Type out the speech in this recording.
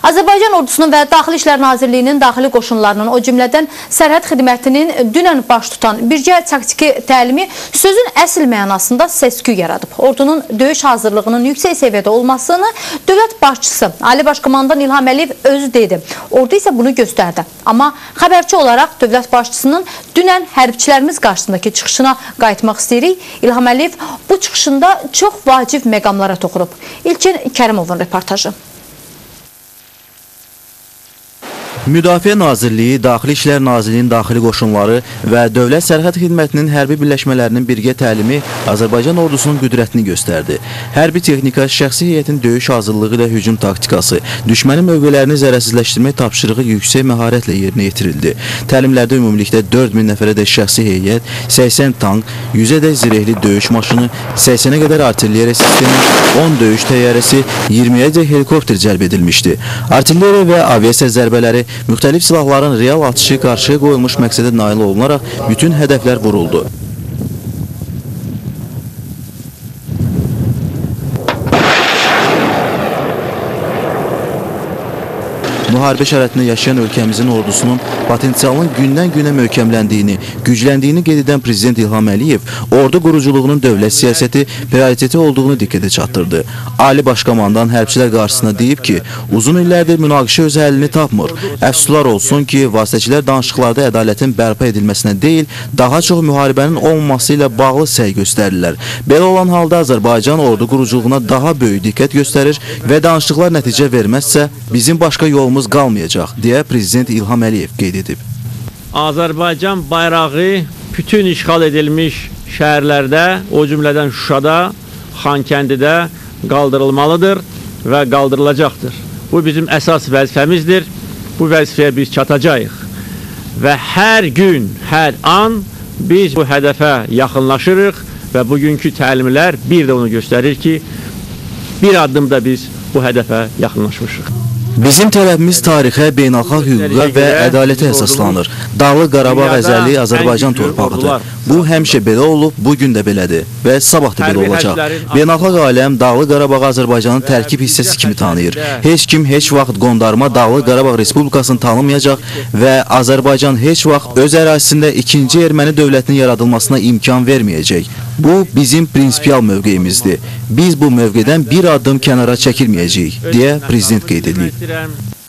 Azərbaycan ordusunun və Daxili İşlər Nazirliyinin daxili qoşunlarının, o cümlədən sərhəd xidmətinin dünən baş tutan birgə taktiki təlimi sözün əsl mənasında səs-küy yaradıb. Ordunun döyüş hazırlığının yüksək səviyyədə olmasını dövlət başçısı Ali Baş Komandan İlham Əliyev özü dedi. Ordu isə bunu göstərdi. Amma xəbərçi olaraq dövlət başçısının dünən hərbçilərimiz qarşısındakı çıxışına qayıtmaq istəyirik. İlham Əliyev bu çıxışında çox vacib məqamlara toxunub. İlkin Kərimovun reportajı. Müdafiə Nazirliyi, Daxili İşlər Nazirliyinin daxili qoşunları və Dövlət Sərhəd Xidmətinin hərbi birləşmələrinin birgə təlimi Azərbaycan ordusunun qüdrətini göstərdi. Hərbi texnika, şəxsi heyətin döyüş hazırlığı ilə hücum taktikası, düşmənin mövqelərini zərərsizləşdirmək tapşırığı yüksək məharətlə yerinə yetirildi. Təlimlərdə ümumilikdə 4000 nəfərədək şəxsi heyət, 80 tank, 100-ədək zirehli döyüş maşını, 80-ə qədər artilleriya sistemi, 10 döyüş təyyarəsi, 20-ədək helikopter cəlb edilmişdi. Artilleriya və aviasiya zərbələri, müxtəlif silahların real atışı qarşıya qoyulmuş məqsədə nail olunaraq bütün hədəflər vuruldu. Müharibə şəraitində yaşayan ölkəmizin ordusunun potensialının gündən-günə möhkəmləndiyini, gücləndiyini qeyd edən Prezident İlham Əliyev ordu quruculuğunun dövlət siyasəti prioriteti olduğunu diqqətə çatdırdı. Ali Başkomandan hərbçilər qarşısında deyib ki, uzun illərdir münaqişə öz həllini tapmır. Əfsuslar olsun ki, vasitəçilər danışıqlarda ədalətin bərpa edilməsinə deyil, daha çox müharibənin olmaması ilə bağlı səy göstərirlər. Belə olan halda Azərbaycan ordu quruculuğuna daha böyük diqqət göstərir və danışıqlar nəticə verməzsə, bizim başqa yolumuz qalmayacaq, deyə Prezident İlham Əliyev qeyd edib. Azərbaycan bayrağı bütün işğal edilmiş şəhərlərdə, o cümlədən Şuşada, Xankəndidə qaldırılmalıdır və qaldırılacaqdır. Bu bizim əsas vəzifəmizdir. Bu vəzifəyə biz çatacağıq. Və hər gün, hər an biz bu hədəfə yaxınlaşırıq və bugünkü təlimlər bir də onu göstərir ki, bir addım da biz bu hədəfə yaxınlaşmışıq. Bizim tələbimiz tarixə, beynəlxalq hüquqa və ədalətə əsaslanır. Dağlıq Qarabağ əzəli Azərbaycan torpağıdır. Bu həmişə belə olub, bugün də belədir və sabah da belə olacaq. Beynəlxalq aləm Dağlıq Qarabağı Azərbaycanın tərkib hissəsi kimi tanıyır. Heç kim heç vaxt qondarma Dağlıq Qarabağ Respublikasını tanımayacaq və Azərbaycan heç vaxt öz ərazisində ikinci erməni dövlətinin yaradılmasına imkan verməyəcək. Bu bizim prinsipial mövqeyimizdir. Biz bu mövqedən bir addım kənara çəkilməyəcəyik, deyə Prezident qeyd edib.